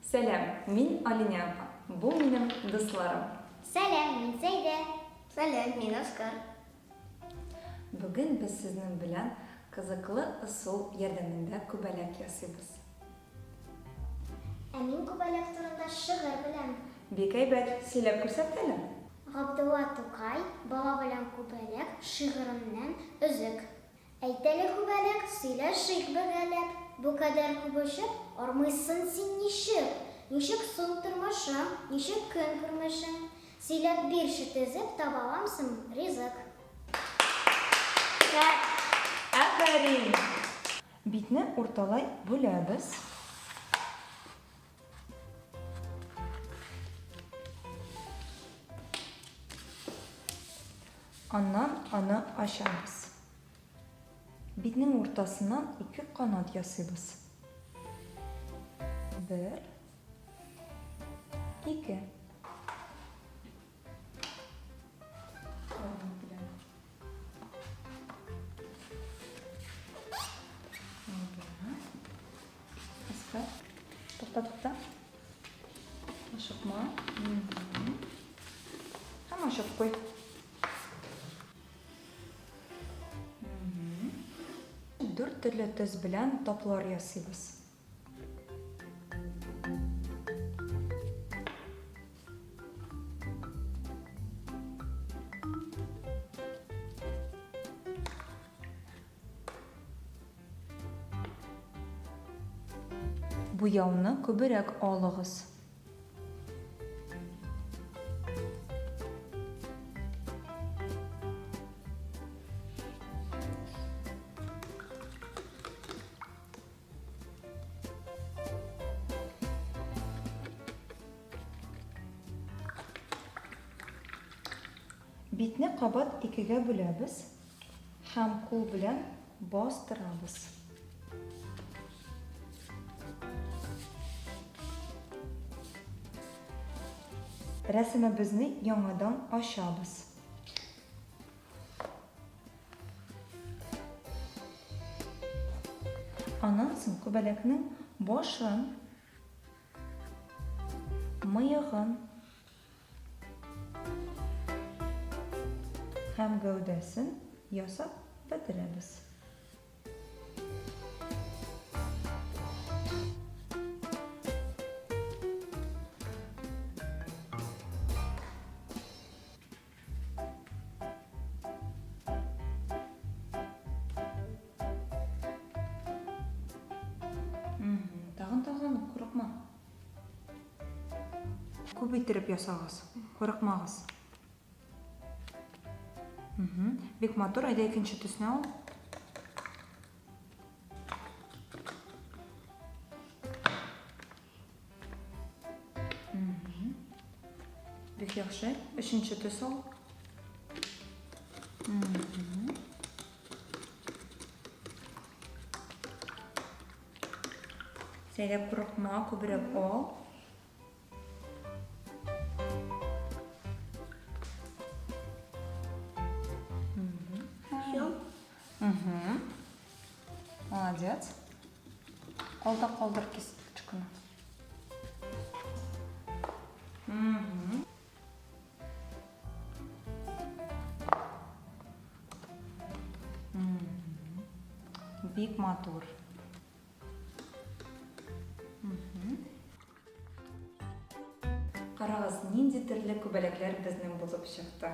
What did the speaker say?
Сәлам, мин Алинә апа. Бу минем дусларым. Сәлам, мин Сәйдә. Сәлам, мин Оскар. Бүген без сезнең белән кызыклы ысул ярдәмендә күбәләк ясыйбыз. Ә мин күбәләк турында шигырь беләм. Бик әйбәт, сөйләп күрсәт әле. Габдулла Тукай Бала белән күбәләк шигыреннән өзек. Әйт әле, күбәләк, сөйләшик бергәләп, Бу кадәр күп очып, армыйсын син ничек? Ничек соң тормышың, ничек көн күрмешең? Сөйләп бирче тезеп, табаламсың ризык? Шәп! Афәрин! Битне урталай бүләбез. Аннан аны ачабыз. Битнең уртасыннан ике канат ясыйбыз. Бер, ике. Тукта, тукта. Ашыкма. Һәм ачып куй. Дүрт төрле төс белән таплар ясыйбыз. Буяуны күбрәк алыгыз. Битне кабат икегә бүләбез һәм кул белән бастырабыз. Рәсемебезне яңадан ачабыз. Аннан соң күбәләкнең башын, мыегын һәм гәүдәсен ясап бетерәбез. Тагын, тагын, курыкма. Күп иттереп ясагыз, курыкмагыз. Бик матур, әйдә икенче төсне ал. Бик яхшы. Өченче төс ал. Сәйдә курыкма, күбрәк ал. Все. Угу. Молодец. Алда калдыр кисточканы. Угу. Бик матур. Карагыз, нинди төрле күбәләкләр безнең булып чыкты.